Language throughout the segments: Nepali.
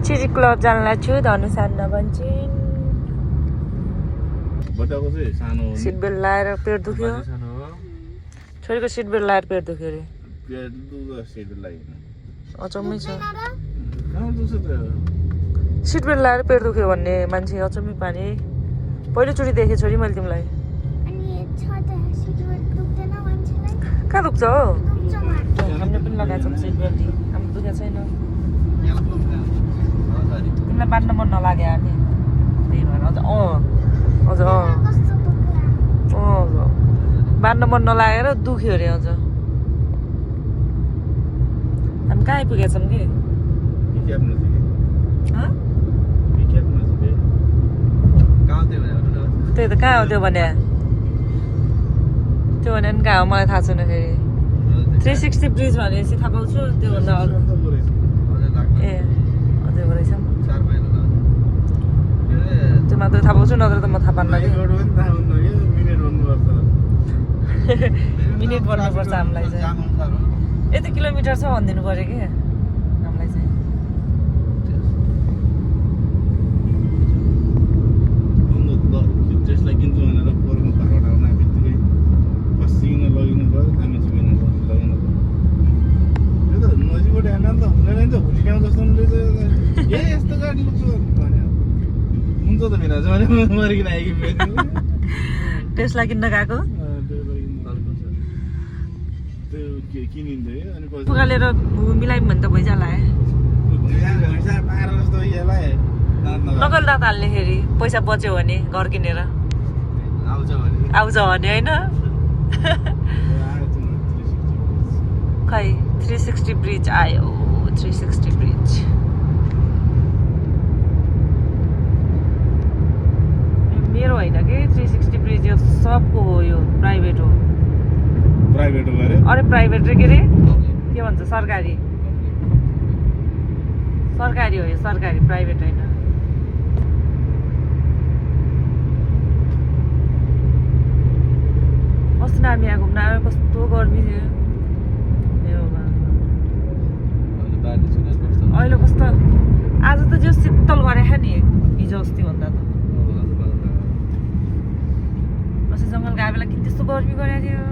चिरी क्लब जानलाई छु धनुषान नभन्छन् सिट बेल्ट लाएर पेट दुख्यो छोरीको सिट बेल्ट लाएर पेट दुख्यो अरे अचम्मै छ सिट बेल्ट लाएर पेट दुख्यो भन्ने मान्छे अचम्मै पानी पहिलोचोटि देखेँ छोरी मैले तिमीलाई कहाँ दुख्छ हो हामीले पनि लगाएको छौँ सिट बेल्ट हाम्रो दुखेको छैन तिमीलाई बाँड्न मन नलाग्यो अनि त्यही भएर अझ अझ बाँड्न मन नलागेर दुख्यो अरे अझ हामी कहाँ आइपुगेका छौँ कि त्यही त कहाँ हो त्यो भने नि कहाँ हो मलाई थाहा छैन फेरि 360 ब्रिज भनेपछि थाहा पाउँछु त्योभन्दा अरू ए अझै रहेछ त्यो मात्र थाहा पाउँछु नत्र त म थाहा पान्न कि मिनेट भन्नुपर्छ हामीलाई चाहिँ यति किलोमिटर छ भनिदिनु पऱ्यो कि हामीलाई चाहिँ टेस्ला किन्न गएको पुगालेर मिलाइम भने त भइजाला है नगल दात हाल्ने फेरि पैसा बच्यो भने घर किनेर आउँछ भने होइन खै 360 ब्रिज आयो 360 ब्रिज मेरो होइन कि 360 ब्रिज यो सबको हो यो प्राइभेट हो अरे प्राइभेट रे के रे के भन्छ सरकारी हो यो सरकारी प्राइभेट होइन अस्ति हामी यहाँ घुम्न आयो कस्तो गर्मी थियो अहिले कस्तो आज त जो शीतल गरेको नि हिजो अस्ति भन्दा त अस्ति जङ्गल गए बेला किन त्यस्तो गर्मी गरेको थियो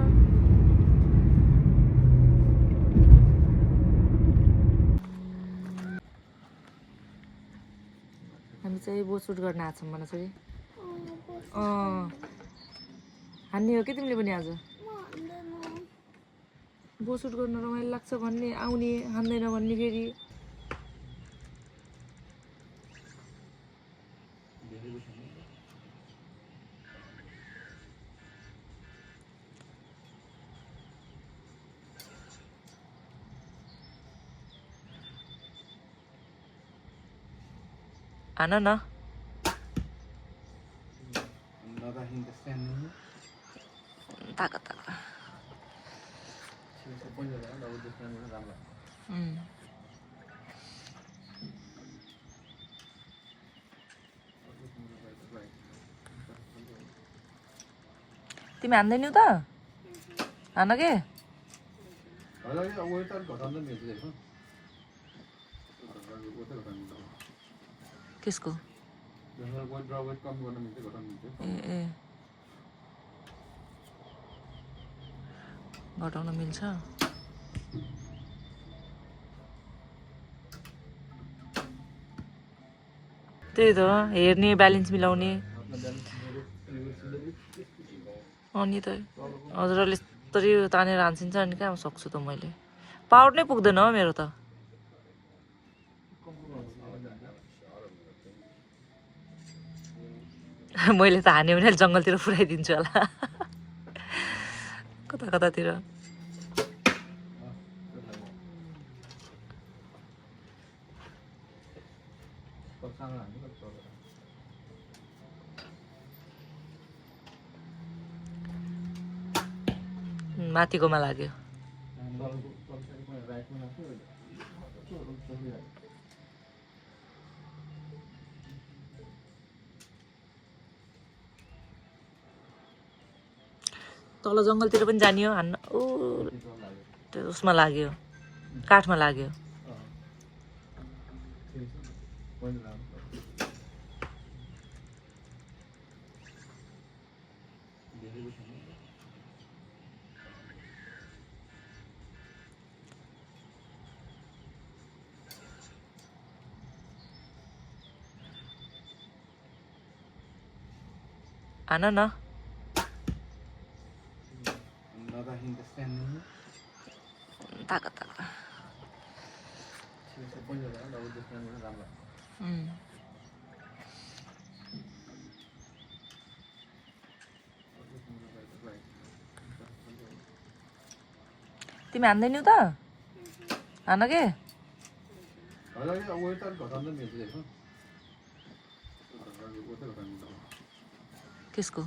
हामी चाहिँ बोट सुट गर्न आएको छौँ भन छोरी हान्ने हो कि तिमीले पनि आज बोट सुट गर्न रमाइलो लाग्छ भन्ने आउने हान्दैन भन्ने फेरि हान न ताका ताका तिमी हान्दैनौ त हान के किसको ए घटाउन मिल्छ त्यही त हेर्ने ब्यालेन्स मिलाउने अनि त हजुरहरूले यस्तरी तानेर हान्छिन्छ अनि कहाँ सक्छु त मैले पावर नै पुग्दैन हो मेरो त मैले त हान्यो भने जङ्गलतिर पुऱ्याइदिन्छु होला कता कतातिर माथिकोमा लाग्यो तल जङ्गलतिर पनि जाने हो हान्न ओ त्यो उसमा लाग्यो काठमा लाग्यो आना न ताका ताका तिमी हान्दैनौ त हान के किसको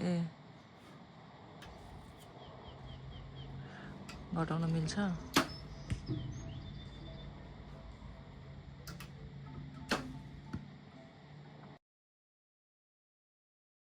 ए घटाउन मिल्छ